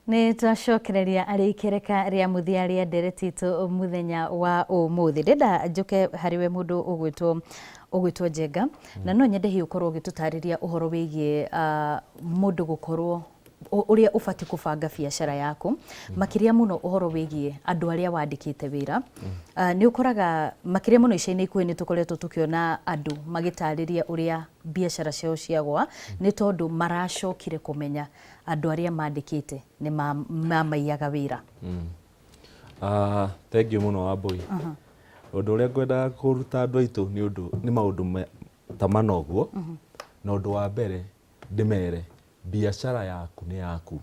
Nĩ twacokereria arĩ ikereka rĩa mũthia rĩa ndereti itũ mũthenya wa ũmũthĩ. Ndĩrenda njũke harĩ we mũndũ ũgwĩtwo Njenga, na no nyende hihi ũkorwo ũgĩtũtarĩria ũhoro wĩgiĩ mũndũ gũkorwo ũrĩa ũbatiĩ kũbanga biacara yaku, makĩria mũno ũhoro wĩgiĩ andũ arĩa wandĩkĩte wĩra. Nĩ ũkoraga makĩria mũno ica-inĩ ikuhĩ nĩ tũkoretwo tũkĩona andũ magĩtarĩria ũrĩa biacara ciao ciagwa nĩ tondũ maracokire kũmenya andũ arĩa mandĩkĩte nĩ mamaiyaga wĩra. Thengiũ mũno Wambũi. Ũndũ ũrĩa ngwendaga kũruta andũ aitũ nĩ ũndũ nĩ maũndũ ta mana ũguo. Na ũndũ wa mbere ndĩmere biacara yaku nĩ yaku.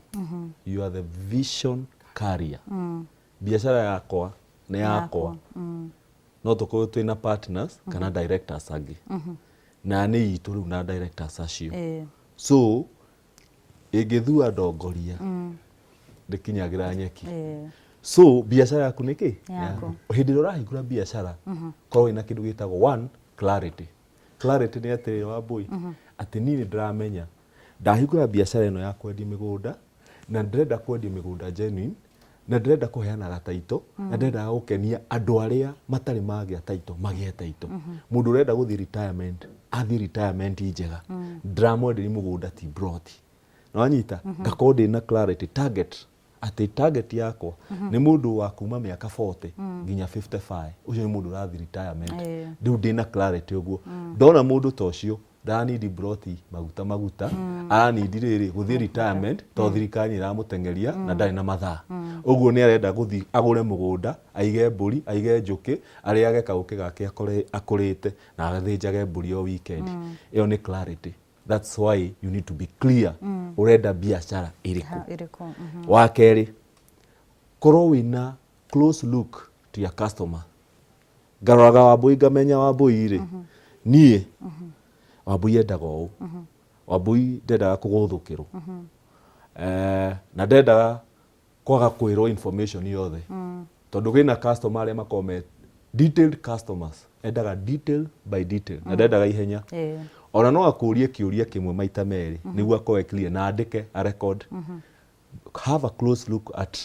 You are the vision carrier. Biacara yakwa nĩ yakwa. No tũkorwo twĩna partners kana directors angĩ. Na nĩ itũ rĩu na directors acio. So ĩngĩthua ndongoria ndĩkinyagĩra nyeki. So biacara yaku nĩ kĩ? Yaku. Hĩndĩ ĩrĩa ũrahingũra biacara, korwo wĩna kĩndũ gĩtagwo one, clarity. Clarity nĩ atĩrĩrĩ Wambũi, atĩ niĩ nĩ ndĩramenya ndahingũra biacara ĩno ya kwendia mĩgũnda, na ndĩrenda kwendia mĩgũnda genuine, na ndĩrenda kũheanaga title, na ndĩrenda gũkenia andũ arĩa matarĩ magĩa title magĩe title. Mũndũ ũrenda gũthiĩ retirement athiĩ retirement njega, ndĩramwenderia mũgũnda ti mburoti. Nĩwanyita? Ngakorwo ndĩna clarity target, atĩ target yakwa nĩ mũndũ wa kuma mĩaka 40 nginya 55, ũcio nĩ mũndũ ũrathiĩ retirement. Rĩu ndĩna clarity ũguo. Ndona mũndũ ta ũcio ndaranindi mburoti maguta maguta, aranindi rĩrĩ gũthiĩ retirement tondũ thirikari nĩ ĩramũteng'eria na ndarĩ na mathaa. Ũguo nĩ arenda gũthiĩ agũre mũgũnda, aige mbũri, aige njũkĩ, arĩage kaũkĩ gake akũrĩte na athĩnjage mbũri o weekend. Ĩyo nĩ clarity. That's why you need to be clear ũrenda biacara ĩrĩkũ. Ĩrĩkũ. Wa kerĩ, korwo wĩna close look to your customer. Ngaroraga Wambũi ngamenya Wambũi rĩ, niĩ Wambũi endaga ũũ. Wambũi ndendaga kũgũthũkĩrwo. Na ndendaga kwaga kwĩrwo information yothe. Tondũ kwĩna customer arĩa makoragwo me detailed customers. Endaga detail by detail na ndendaga ihenya. Ona no akũrie kĩũria kĩmwe maita merĩ nĩguo akorwo e clear na andĩke a record. Have a close look at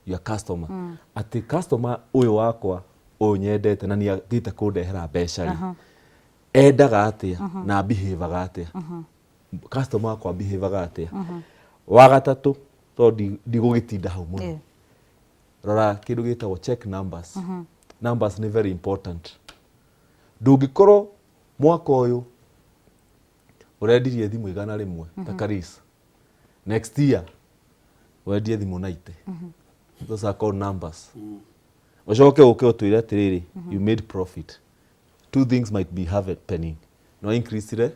your customer. Atĩ customer ũyũ wakwa ũyũ nyendete na nĩ agĩte kũndehera mbeca rĩ, endaga atĩa na behavior atĩa? Customer wakwa behavior atĩa? Wa gatatũ, tondũ ndigũgĩtinda hau mũno, rora kĩndũ gĩtagwo check numbers. Numbers nĩ very important. Ndũngĩkorwo mwaka ũyũ ũrendirie thimũ 100 ta Karis, next year wendie thimũ 90. Those are called numbers. Ũcoke ũke ũtwĩre atĩrĩrĩ, you made profit. Two things might be happening. No increase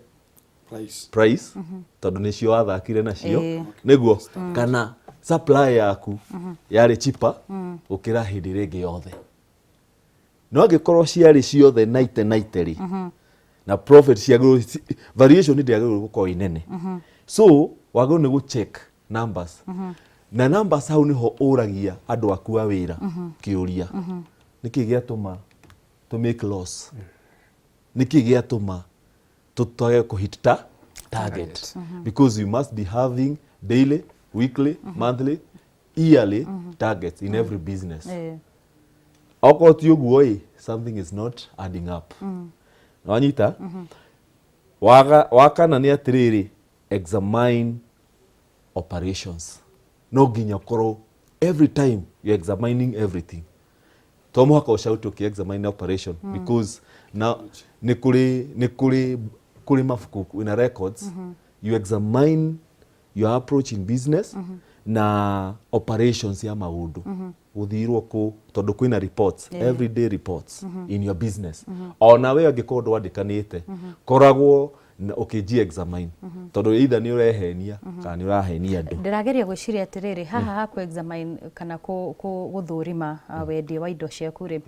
price, price tondũ nĩcio wathakire nacio nĩguo, kana supply yaku yarĩ cheaper gũkĩra hĩndĩ ĩrĩa ĩngĩ yothe. No angĩkorwo ciarĩ ciothe 90 90 rĩ, na profit ciagĩrĩirwo, variation ndĩagĩrĩirwo gũkorwo ĩ nene. So wagĩrĩirwo nĩ gũ check numbers, na numbers hau nĩho ũragia andũ aku a wĩra kĩũria, nĩkĩ gĩatũma to make loss, nĩkĩ gĩatũma tũtage kũhit ta target? Because you must be having daily, weekly, monthly, yearly targets in every business. Okorwo ti ũguo ĩ, something is not adding up. Wanyita? Wa kana nĩ atĩrĩrĩ, examine operations. No nginya ũkorwo every time you're examining everything. To mũhaka ũcaute ũkĩ examine operation, because na nĩ kũrĩ mabuku wĩna records. You examine your approach in business na operations ya maũndũ gũthirwo kũ, tondũ kwĩna reports, everyday reports in your business. Ona we angĩkorwo ndwandĩkanĩte, koragwo na ũkĩnji examine, tondũ either nĩ ũrehenia kana nĩ ũrahenia andũ. Ndĩrageria gwĩciria atĩrĩrĩ, haha ha kũ examine kana gũthũrima wendia wa indo ciaku rĩ,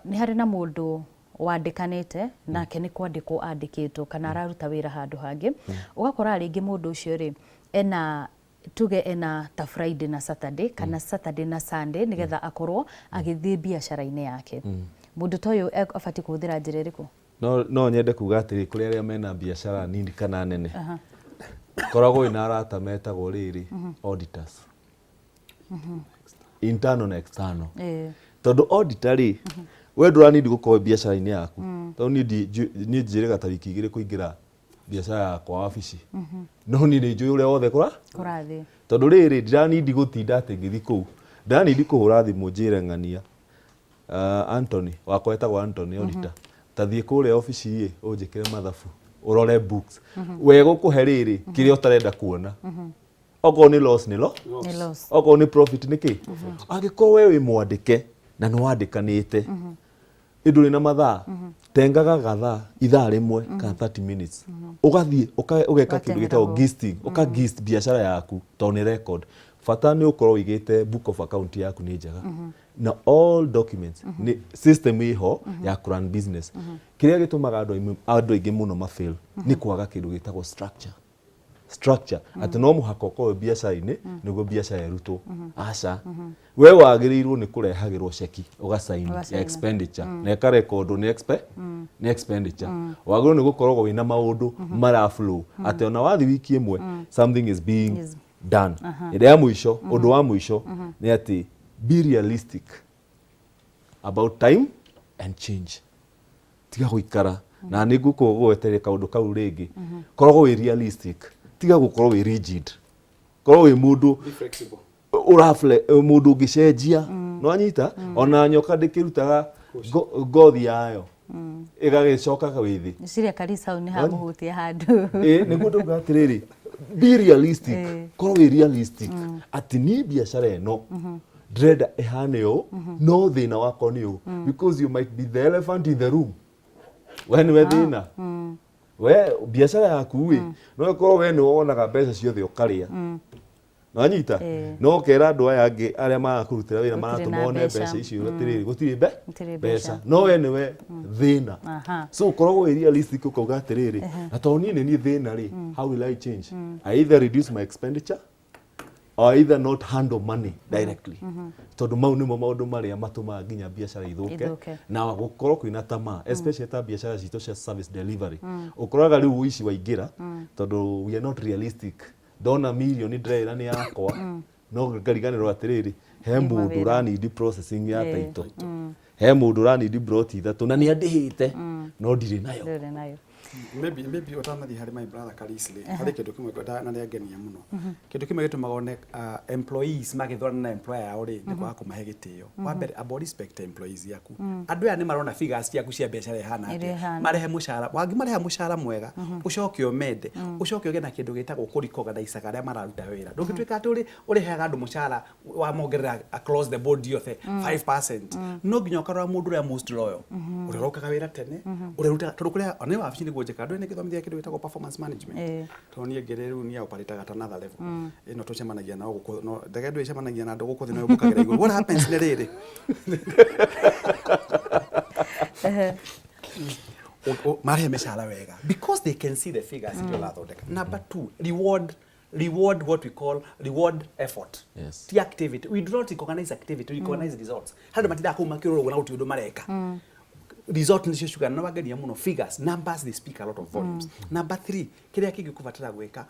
nĩ harĩ na mũndũ wandĩkanĩte nake nĩ kwandĩkwo andĩkĩtwo kana araruta wĩra handũ hangĩ, ũgakora rĩngĩ mũndũ ũcio rĩ, ena tuge ena ta Friday na Saturday kana Saturday na Sunday nĩgetha akorwo agĩthiĩ biacara-inĩ yake. Mũndũ ta ũyũ abatiĩ kũhũthĩra njĩra ĩrĩkũ? No nyende kuga atĩrĩ, kũrĩ arĩa mena biacara nini kana nene, koragwo wĩna arata metagwo rĩrĩ auditors. Internal na external. Ĩĩ. Tondũ auditor rĩ, we ndũranindi gũkorwo biacara-inĩ yaku, tondũ niĩ niĩ njĩrĩga ta wiki 2 kũingĩra biacara yakwa wabici, no niĩ nĩ njũĩ ũrĩa wothe kũra Kũrathiĩ. Tondũ rĩrĩ, ndiranindi gũtinda atĩ ngĩthiĩ kũu, ndiranindi kũhũra thimũ njĩre ng'ania Anthony wakwa etagwo Anthony auditor, ta thiĩ kũrĩa obici ĩ ũnjĩkĩre mathabu, ũrore books, we gũkũhe rĩrĩ kĩrĩa ũtarenda kuona. Okorwo nĩ loss nĩ lo Nĩ loss. Okorwo nĩ profit nĩ kĩ. Angĩkorwo we wĩ mwandĩke na nĩ wandĩkanĩte, ndũrĩ na mathaa, tengaga gathaa, ithaa rĩmwe kana 30 minutes, ũgathiĩ ũgeka kĩndũ Ũgateng'era gĩtagwo hau. gisting, ũka gist biacara yaku, tondũ nĩ record. Bata nĩ ũkorwo ũigĩte book of account yaku nĩ njega na all documents, nĩ system ĩho ya kũ run business. Kĩrĩa gĩtũmaga andũ aingĩ mũno mafail nĩ kwaga kĩndũ gĩtagwo structure, atĩ no mũhaka ũkorwo biacara-inĩ nĩguo biacara ĩrutwo. Aca, we wagĩrĩirwo nĩ kũrehagĩrwo ceki, ũgacaini ya Ũgacaina. expenditure na ĩkarekondwo nĩ expenditure. Wagĩrĩirwo nĩ gũkoragwo wĩna maũndũ mara flow, atĩ ona wathi wiki ĩmwe, something is being done. Ĩrĩa ya mũico, ũndũ wa mũico nĩ atĩ be realistic about time and change. Tiga gũikara na nĩ ngũkũgweteria kaũndũ kau rĩngĩ. Koragwo wĩ realistic, tiga gũkorwo wĩ rigid, korwo wĩ mũndũ Be flexible. Mũndũ ũngĩcenjia. Nĩwanyita, ona nyoka ndĩkĩrutaga ngothi yayo ĩgagĩcoka wĩthĩ. Ciria Karisa hau nĩ hamũhutia handũ. Ĩ nĩguo ndauga atĩrĩrĩ, be realistic. Korwo wĩ realistic atĩ niĩ biacara ĩno ndĩrenda ĩhane ũũ, no thĩna wakwa nĩ ũũ, because you might be the elephant in the room. We nĩwe thĩna. We biacara yaku ĩ no ĩkorwo we nĩwe wonaga mbeca ciothe ũkarĩa. Nanyita, no ũkera andũ aya angĩ arĩa marakũrutĩra wĩra Gũtirĩ maratũma na one mbeca. Mbeca icio atĩrĩrĩ, gũtirĩ mbe Gũtirĩ mbeca, mbeca. no we nĩwe thĩna. So ũkoragwo wĩ realistic, ũkauga atĩrĩrĩ, na tondũ niĩ nĩ niĩ thĩna rĩ, how will I change? I either reduce my expenditure or either not handle money directly, tondũ mau nĩmo maũndũ marĩa matũmaga nginya biacara ithũke. Ithũke. Na gũkorwo kwĩna tamaa, especially ta biacara citũ cia service delivery, ũkoraga rĩu ũici waingĩra tondũ we are not realistic. Ndona mirioni ndĩreĩra nĩ yakwa, no ngariganĩrwo atĩrĩrĩ, he Nĩ mũndũ mawĩra. ũranindi processing ya Title, he mũndũ ũranindi broti 3 na nĩ andĩhĩte no ndirĩ nayo. Ndũrĩ nayo. Maybe ũtanathiĩ harĩ my brother Karisli, harĩ kĩndũ kĩmwe ngwenda na nĩangenia mũno. Kĩndũ kĩmwe gĩtũmaga one employees magĩthorana na employer yao rĩ, nĩ kwaga kũmahe gĩtĩo. Wa mbere, amba respect employees yaku. Andũ aya nĩ marona figures ciaku cia biacara ihana Ĩrĩa atĩa. ĩhana. Marehe mũcara, wangĩmarĩha mũcara mwega, ũcoke ũmende, ũcoke ũgĩe na kĩndũ gĩtagwo kũ-recognize arĩa mararuta wĩra. Ndũngĩtuĩka atĩ ũrĩheaga andũ mũcara wamongerera across the board yothe 5%. No nginya ũkarora mũndũ ũrĩa most loyal, ũrĩa ũrokaga wĩra tene, ũrĩa ũrutaga, tondũ kũrĩa ona wabici nĩguo njĩkaga, ndũĩ nĩ gĩthomithia kĩndũ gĩtagwo performance management. Tondũ niĩ ngĩrĩ rĩu niĩ operataga at another level. Ĩno tũcemanagia nao gũkũ, no ndege ndũĩ ĩcemanagia na andũ gũkũ thĩ no yũmbũkagĩra igũrũ. What happens nĩ rĩrĩ, marehe mĩcara wega because they can see the figures iria ũrathondeka. Number two, reward what we call reward effort. Ti activity. We do not recognize activity, we recognize results. Handũ matindaga kũu makĩũrũra ũguo na gũtirĩ ũndũ mareka. Result nĩcio ciugaga na wangenia mũno. Figures, numbers, they speak a lot of volumes. Number three, kĩrĩa kĩngĩ ũkũbatara gwĩka,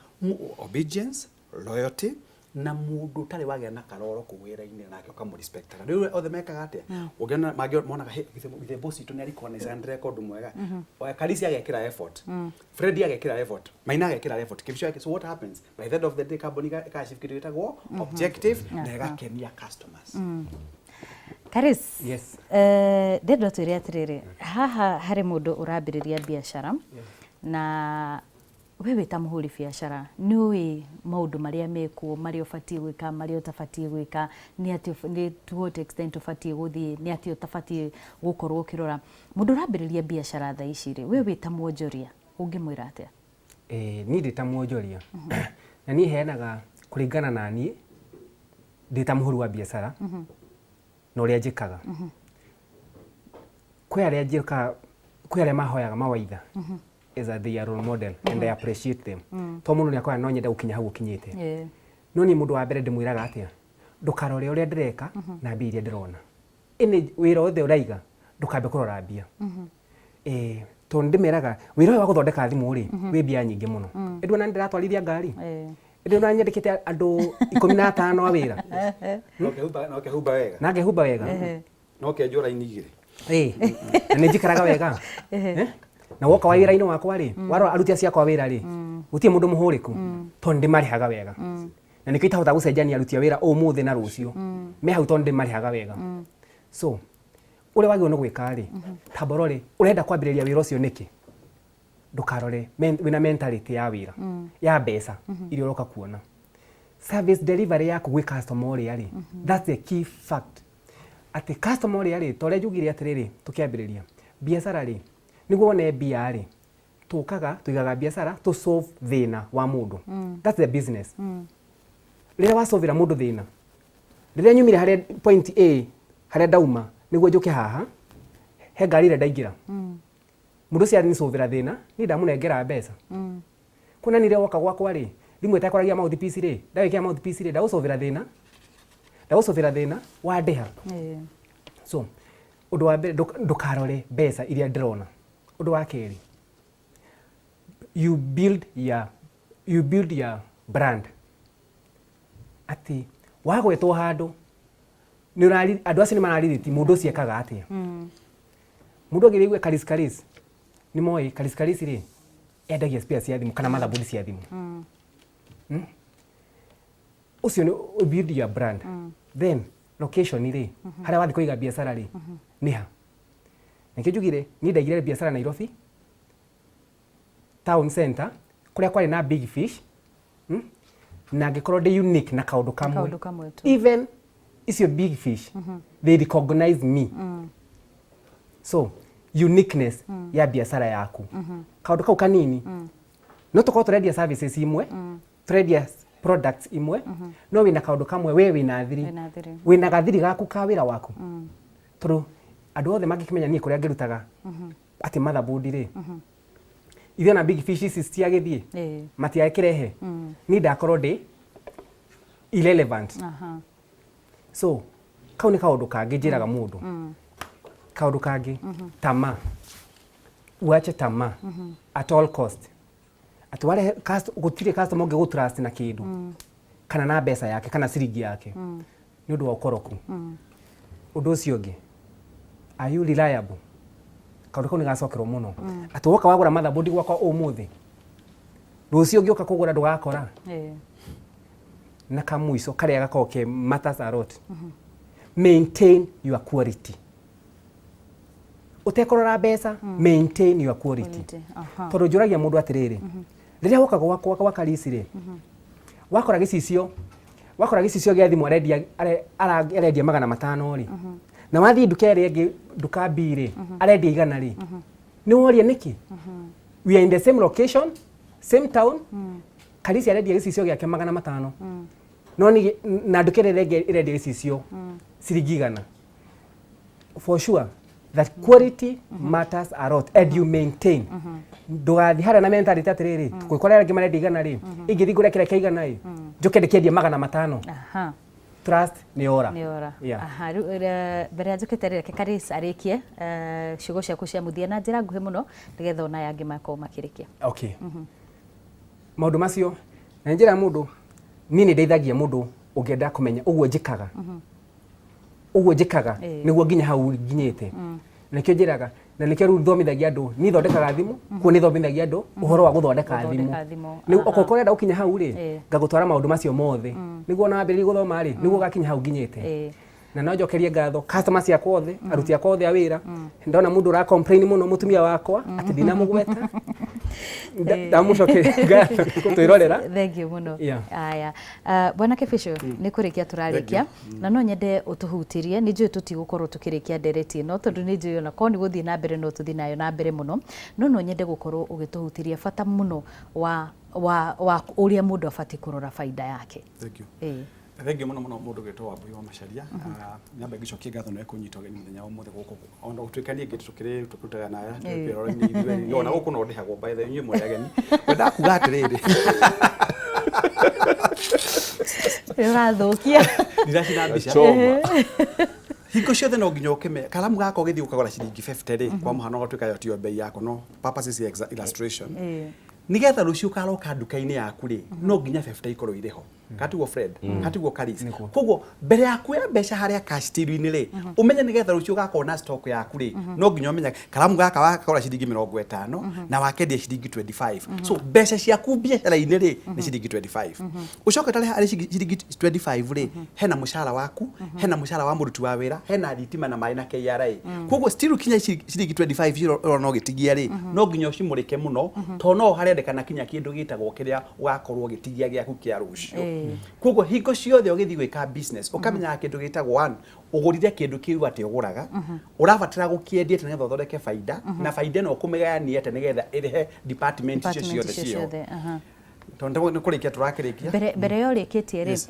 obedience, loyalty, na mũndũ ũtarĩ wagĩa na karoro kũu wĩra-inĩ nake ũkamũrespectaga. Rĩu othe mekaga atĩa? Ũngĩona mangĩ monaga, "Hey, githĩ boss witũ nĩ arecognize na ndĩreka ũndũ mwega." Oya Karisi agekĩra effort, Freddy agekĩra effort, Maina agekĩra effort, Kĩbico agekĩra. So what happens by the end of the day, company ĩka achieve kĩndũ gĩtagwo objective na ĩgakenia customers. Karis, Yes. Ndenda twĩre atĩrĩrĩ, haha harĩ mũndũ ũrambĩrĩria biacara, na we wĩ ta mũhũri biacara nĩ ũĩ maũndũ marĩa mekuo, marĩa ũbatiĩ gwĩka, marĩa ũtabatiĩ gwĩka, nĩ atĩ nĩ to what extent ũbatiĩ gũthiĩ, nĩ atĩ ũtabatiĩ gũkorwo ũkĩrora. Mũndũ ũrambĩrĩria biacara thaa ici rĩ, we wĩ ta mwonjoria ũngĩmwĩra atĩa? Niĩ ndĩ ta mwonjoria na niĩ heanaga kũringana na niĩ ndĩ ta mũhũri wa biacara na ũrĩa njĩkaga. Kwĩ arĩa njĩkaga, kwĩ arĩa mahoyaga mawaitha as a their role model and I appreciate them, to mũndũ nĩ akoya no nyende gũkinya hau ũkinyĩte. No niĩ mũndũ wa mbere ndĩmwĩraga atĩa, ndũkarore ũrĩa ndĩreka na mbia iria ndĩrona. Ĩnĩ wĩra wothe ũraiga, ndũkambe kũrora mbia. Tondũ ndĩmeraga wĩra ũyũ wa gũthondeka thimũ rĩ, wĩ mbia nyingĩ mũno. Ĩndĩ ona ndĩratwarithia ngari. Ĩndĩ ona nyandĩkĩte andũ 15 a wĩra. Na ũkehumba wega. Na ngehumba wega. Na ũkenjwo raini igĩrĩ. Ĩĩ. Na nĩ njikaraga wega. Eh? Na woka wa wĩra-inĩ wakwa rĩ, warora aruti acio akwa wĩra rĩ, gũtirĩ mũndũ mũhũrĩku tondũ ndĩmarĩhaga wega. Na nĩkĩo itahota gũcenjania aruti a wĩra ũmũthĩ na rũciũ. Me hau tondũ ndĩmarĩhaga wega. So, ũrĩa wagĩrĩirwo nĩ gwĩka rĩ, tamba ũrore ũrenda kwambĩrĩria wĩra ũcio nĩkĩ? Ndũkarore wĩna mentality ya wĩra, ya mbeca iria ũroka kuona. Service delivery yaku gwĩ customer ũrĩa rĩ, that's the key fact. Atĩ customer ũrĩa rĩ, ta ũrĩa njugire atĩrĩrĩ tũkĩambĩrĩria, biacara rĩ, nĩguo wone mbia rĩ, tũkaga tũigaga biacara tũ solve thĩna wa mũndũ. That's the business. Rĩrĩa wasolvera mũndũ thĩna, rĩrĩa nyumire harĩa point A, harĩa ndauma, nĩguo njũke haha, he ngari ĩrĩa ndaingĩra. Mũndũ ũcio anicovera thĩna, niĩ ndamũnengera mbeca. Kuona nĩ rĩrĩa woka gwakwa rĩ, thimũ ĩtekwaragia mouthpiece rĩ, ndagĩkĩra mouthpiece rĩ, ndagũcovera thĩna, ndagũcovera thĩna, wandĩha. So, ũndũ wa mbere, ndũkarore mbeca iria ndĩrona. Ũndũ wa kerĩ, you build your brand. Atĩ, wagwetwo handũ, andũ acio nĩ maraririti mũndũ ũcio ekaga atĩa. Mũndũ angĩrĩgue Karis Karis, nĩ moĩ Karis Karis rĩ, endagia spare cia thimũ kana motherboard cia thimũ. Ũcio nĩ build your brand. Then location rĩ, harĩa wathiĩ kũiga biacara rĩ, nĩ ha? Nĩkĩo njugire niĩ ndaigire biacara Nairobi town center kũrĩa kwarĩ na big fish, Na ngĩkorwo ndĩ unique na kaũndũ kamwe. Kaũndũ kamwe tu. Even icio big fish, they recognize me. So uniqueness ya biacara yaku, kaũndũ kau kanini, no tũkorwo tũrendia services imwe, tũrendia products imwe, no wĩna kaũndũ kamwe we wĩna thiri. Wĩna thiri. Wĩna gathiri gaku ka wĩra waku, tondũ andũ othe mangĩkĩmenya niĩ kũrĩa ngĩrutaga atĩ motherboard rĩ, ithuĩ na big fish ici citiagĩthiĩ, matiagĩkĩrehe, niĩ ndakorwo ndĩ irrelevant. So kau nĩ kaũndũ kangĩ njĩraga mũndũ. Kaũndũ kangĩ, tamaa, uache tamaa at all cost. Atĩ warehe gũtirĩ customer ũngĩ gũtrust na kĩndũ kana na mbeca yake kana ciringi yake nĩ ũndũ wa ũkoroku. Ũndũ ũcio ũngĩ, are you reliable? Kaũndũ kau nĩ gacokerwo mũno, atĩ woka wagũra motherboard gwakwa ũmũthĩ, rũciũ ũngĩũka kũgũra ndũgakora. Na kamũico karĩa gakoragwo ke matters a lot, maintain your quality. Ũtekũrora mbeca, maintain your quality. Quality, aha. Tondũ njũragia mũndũ atĩrĩrĩ, rĩrĩa woka gwakwa gwa Karisi rĩ, wakora gĩcicio gĩa thimũ arendia 500 rĩ, na wathiĩ nduka ĩrĩa ĩngĩ, nduka B rĩ, arendia 100 rĩ, nĩ woria nĩkĩ? We are in the same location, same town. Karisi arendia gĩcicio gĩake 500, no nĩ na nduka ĩrĩa ĩngĩ ĩrendia gĩcicio ciringi 100. For sure that quality matters a lot and you maintain. Ndũgathiĩ harĩa na mentality atĩrĩrĩ, kũrĩa angĩ marendia 100 rĩ, ingĩthiĩ ngũre kĩrĩa kĩa 100 ĩ, njũke ndĩkĩendie 500, trust nĩ ora. Nĩ ora. Yeah. Aha, rĩu mbere ya njũkĩte rĩ, reke Karis arĩkie ciugo ciaku cia mũthia na njĩra nguhĩ mũno, nĩgetha ona aya angĩ makorwo makĩrĩkia. Okay, maũndũ macio na njĩra ya mũndũ, niĩ nĩ ndeithagia mũndũ ũngĩenda kũmenya ũguo njĩkaga, ũguo njĩkaga nĩguo nginya hau nginyĩte. Na nĩkĩo njĩraga, na nĩkĩo rĩu thomithagia andũ. Niĩ thondekaga thimũ, kuo nĩ thomithagia andũ ũhoro wa gũthondeka thimũ. Gũthondeka thimũ, Rĩu okorwo ũrenda gũkinya hau rĩ, ngagũtwara maũndũ macio mothe nĩguo ona wambĩrĩria gũthoma rĩ, nĩguo ũgakinya hau nginyĩte. Na no njokerie ngatho customer ciakwa othe, aruti akwa othe a wĩra. Ndona mũndũ ũra complain mũno, mũtumia wakwa, atĩ ndinamũgweta, ndamũcokeria ngatho gũtwĩrorera. Thank you mũno. Yeah. Aya. Bwana Kĩbicũ, nĩ kũrĩkia tũrarĩkia, na no nyende ũtũhutĩrie. Nĩ njũĩ tũtigũkorwo tũkĩrĩkia ndereti ĩno, tondũ nĩ njũĩ ona korwo nĩ gũthiĩ na mbere no tũthiĩ nayo na mbere mũno, no nyende gũkorwo ũgĩtũhutĩria bata mũno wa ũrĩa mũndũ abatiĩ kũrora baida yake. Thank you. Ĩĩ. Thank you mũno mũno, mũndũ gwĩtwo Wambui wa Macharia. Nyambe ngĩcokie ngatho nĩ kũnyita ũgeni mũthenya wa ũmũthĩ gũkũ, ona gũtuĩka niĩ ngĩtũ tũkĩrĩ tũkĩrutaga naya twĩrora-inĩ ithuerĩ, ona gũkũ no ndĩhagwo, by the way, inyuĩ mũrĩ ageni. Ngwendaga kuga atĩrĩrĩ, Nĩ ũrathũkia. Ndiracina mbica. Choma. Hingo ciothe no nginya ũkĩme karamu gaka ũgĩthiĩ ũkagũra ciringi 50 rĩ, kwa mũhano, gatuĩka yo tiyo bei yako, no purposes ya illustration. Nigetha rũciũ ũkaroka nduka-inĩ yaku rĩ, no nginya 50 ikorwo irĩ ho. Katiguo Fred, katiguo Karis. Koguo mbere ya kuoya mbeca harĩa cash till-inĩ rĩ, ũmenye nĩgetha rũciũ ũgakorwo na stock yaku rĩ, no nginya ũmenye karamu gaka wakagũra ciringi 50 na wakendia ciringi 25. So mbeca ciaku biacara-inĩ rĩ nĩ ciringi 25. Ũcoke ũtare harĩ ciringi 25 rĩ, hena mũcara waku, hena mũcara wa mũruti wa wĩra, hena thitima na maĩ na KRA. Koguo still kinya ciringi 25 icio ũrona ũgĩtigia rĩ, no nginya ũcimũrĩke mũno, tondũ no harendekana kinya kĩndũ gĩtagwo kĩrĩa ũgakorwo ũgĩtigia gĩaku kĩa rũciũ. Koguo hingo ciothe ũgĩthiĩ gwĩka business, ũkamenyaga kĩndũ gĩtagwo one, ũgũrire kĩndũ kĩu atĩ ũgũraga, ũrabatara gũkĩendia atĩ nĩgetha ũthondeke baida, na baida ĩno ũkũmĩgayania atĩ nĩgetha ĩrĩhe department icio ciothe ciĩho. Tondũ nĩ kũrĩkia tũrakĩrĩkia. Mbere ya ũrĩkĩtie rĩ,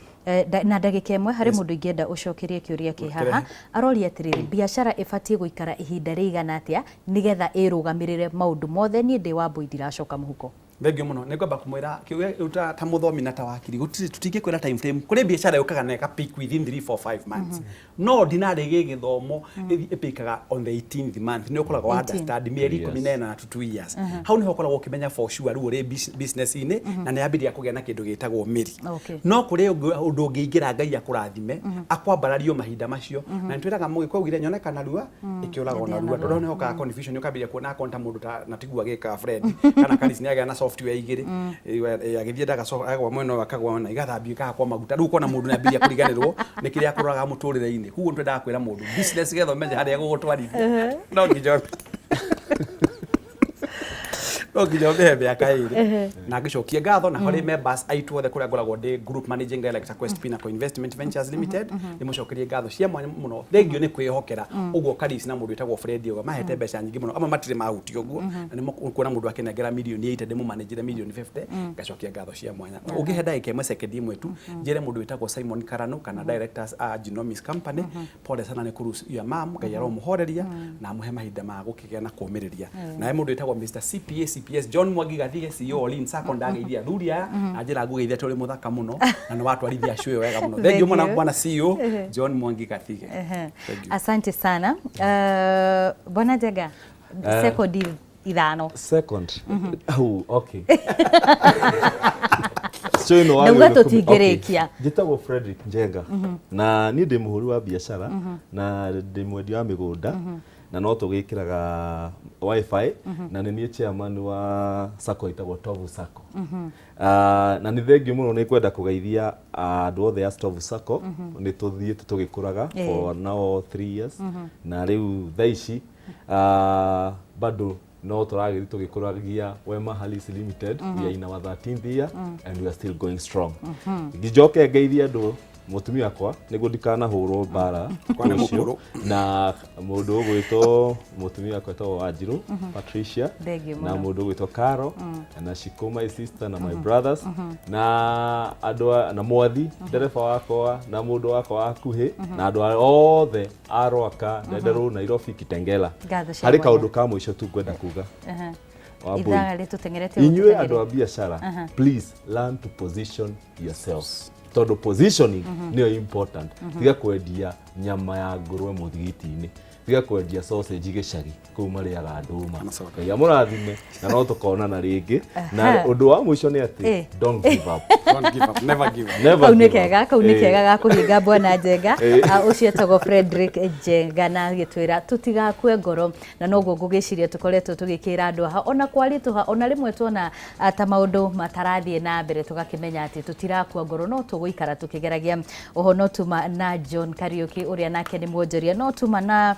na ndagĩka ĩmwe harĩ mũndũ ingĩenda ũcokerie kĩũria kĩ haha. Aroria atĩrĩrĩ, biacara ĩbatiĩ gũikara ihinda rĩigana atĩa nĩgetha ĩrũgamĩrĩre maũndũ mothe? Niĩ ndĩ Wambũi ndiracoka mũhuko. Thengiũ mũno. Nĩ ngwamba kũmwĩra kĩũria rĩu ta mũthomi na ta wakiri, gũtirĩ tũtingĩkwĩra time frame. Kũrĩ biacara yũkaga na ĩka peak within 3 4 5 months. No dinarĩ gĩgĩthomo ĩpikaga on the 18th month. Nĩ ũkoragwo wa understand mĩeri 18 to 2 years. Hau nĩho ũkoragwo ũkĩmenya for sure rĩu ũrĩ business-inĩ na nĩ yambĩrĩria kũgĩa na kĩndũ gĩtagwo mĩri. No kũrĩ ũndũ ũngĩingĩra Ngai akũrathime, akwambarario mahinda macio. Na nĩ twĩraga mũgĩkũyũ augire nyoneka narua ĩkĩũraga ona rua. Tondũ nĩho hokaga confusion ũkambĩrĩria kuona akorwo ta mũndũ ta na tiguo agĩkaga Fred kana Karis nĩ agĩa na software igĩrĩ, agĩthiĩ ndagagwa mwena ũyũ akagwa mwena igathambio ikahakwo maguta, rĩu ũkona mũndũ nĩ ambĩrĩria kũriganĩrwo nĩ kĩrĩa akũroraga mũtũrĩre-inĩ. Koguo nĩ twendaga kwĩra mũndũ business getha ũmenye harĩa ĩgũgũtwarithia no nginya ũmĩhe mĩaka 2. Na ngĩcokie ngatho na harĩ members aitũ othe kũrĩa ngoragwo ndĩ group managing director Quest Pinnacle Investment Ventures Limited, ndĩmũcokerie ngatho cia mwanya mũno. Thengio nĩ kwĩhokera ũguo Karis na mũndũ wĩtagwo Fred ũguo mahete mbeca nyingĩ mũno, amwe matirĩ mahutio ũguo, na nĩ kuona mũndũ akĩnengera mirioni 80 ndĩmũmanĩnjĩre mirioni 50, ngacokia ngatho cia mwanya. Ũngĩhe ndagĩka ĩmwe sekendi ĩmwe tu njĩre mũndũ wĩtagwo Simon Karano kana directors a Genomics Company, pole sana nĩ kũ lose your mom, Ngai aromũhoreria na amũhe mahinda ma gũkĩgĩa na kũũmĩrĩria. Nawe mũndũ wĩtagwo Mr CPA CPS John Mwangi Gathige CEO Olin Sacco, ndageithia athuri aya na njĩra ngũgeithia tũrĩ mũthaka mũno na nĩ watwarithia show ĩyo wega mũno. Thank you mũno bwana CEO John Mwangi Gathige. Thank you. Asante sana. Bwana Njenga, sekondi 5. Second. Oh, okay. So ĩno Ndauga tũtingĩrĩkia. Njĩtagwo Frederick Njenga na niĩ ndĩ mũhũri wa biacara na ndĩ mwendia wa mĩgũnda na no tũgĩkĩraga wifi na nĩ niĩ chairman wa sacco ĩtagwo Tovu Sacco. Na nĩ thengio mũno nĩ kwenda kũgeithia andũ othe a Stovu Sacco. Nĩ tũthiĩte tũgĩkũraga for now 3 years na rĩu thaa ici bado no tũragĩthiĩ tũgĩkũragia Wema Halisi Limited. We are in our 13th year and we are still going strong. Njoke ngeithie andũ mũtumia wakwa nĩguo ndikanahũrwo mbara Kwana rũciũ. Na mũndũ ũgwĩtwo mũtumia wakwa etagwo Wanjirũ Patricia Thank you na mũno. Mũndũ ũgwĩtwo Caro na Shiko my sister na my brothers na andũ na mwathi ndereba wakwa na mũndũ wakwa wa hakuhĩ na andũ othe a Rwaka, Ndenderũ, Nairobi, Kitengela. Ngatho cia Harĩ mwanya. kaũndũ ka mũico tu ngwenda kuga. Wambũi. Ithaa rĩtũteng'erete. Inyuĩ Gũtũteng'eria. Andũ a biacara, please learn to position yourself tondũ positioning nĩyo important. Tiga kwendia nyama ya ngũrwe mũthigiti-inĩ, tiga kwendia sausage gĩcagi kũu marĩaga ndũma. Kana soda. Ngai amũrathime na no tũkonana rĩngĩ. Na ũndũ wa mũico nĩ atĩ don't give up. Don't give up, never give up. Never Kau nĩ give up. kega, kau nĩ kega ga kũhinga. Bwana Njenga. Ah, ũcio etagwo Frederick Njenga na agĩtwĩra tũtigakue ngoro, na noguo ngũgĩciria tũkoretwo tũgĩkĩra andũ haha ona kwaritũha, ona rĩmwe tuona ta maũndũ matarathiĩ na mbere, tũgakĩmenya atĩ tũtirakua ngoro, no tũgũikara tũkĩgeragia. Oho no tuma na John Kariuki ũrĩa nake nĩ mwonjoria, no tuma na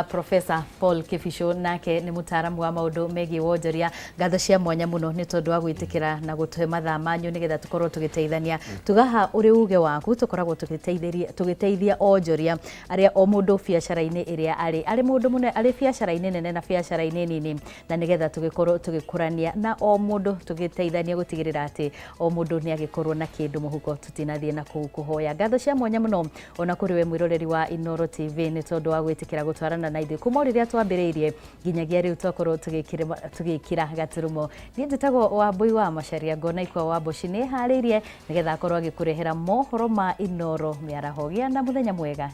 Professor Paul Kibicho nake nĩ mũtaaramu wa maũndũ megiĩ wonjoria. Ngatho cia mwanya mũno nĩ tondũ wa gwĩtĩkĩra na gũtũhe mathaa manyu nĩgetha tũkorwo tũgĩteithania. Tugaha ũrĩ uge waku tũkoragwo tũgĩteithia onjoria arĩa o mũndũ biacara-inĩ ĩrĩa arĩ mũndũ mũne arĩ biacara-inĩ nene na biacara-inĩ nini, na nĩgetha tũgĩkorwo tũgĩkũrania na o mũndũ tũgĩteithania gũtigĩrĩra atĩ o mũndũ nĩ agĩkorwo na kĩndũ mũhuko, tũtinathiĩ na kũu kũhoya. Ngatho cia mwanya mũno ona kũrĩ we mwĩroreri wa Inooro TV nĩ tondũ wa gwĩtĩkĩra gũtwarana na ithuĩ kuma o rĩrĩa twambĩrĩirie nginyagia rĩu twakorwo tũgĩkĩra gaturumo. Niĩ njĩtagwo Wambũi wa Macaria, ngona ikwa wa Mboci nĩ harĩirie nĩgetha akorwo agĩkũrehera mohoro ma Inooro mĩaraho. Gĩa na mũthenya mwega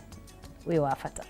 wĩ wa bata.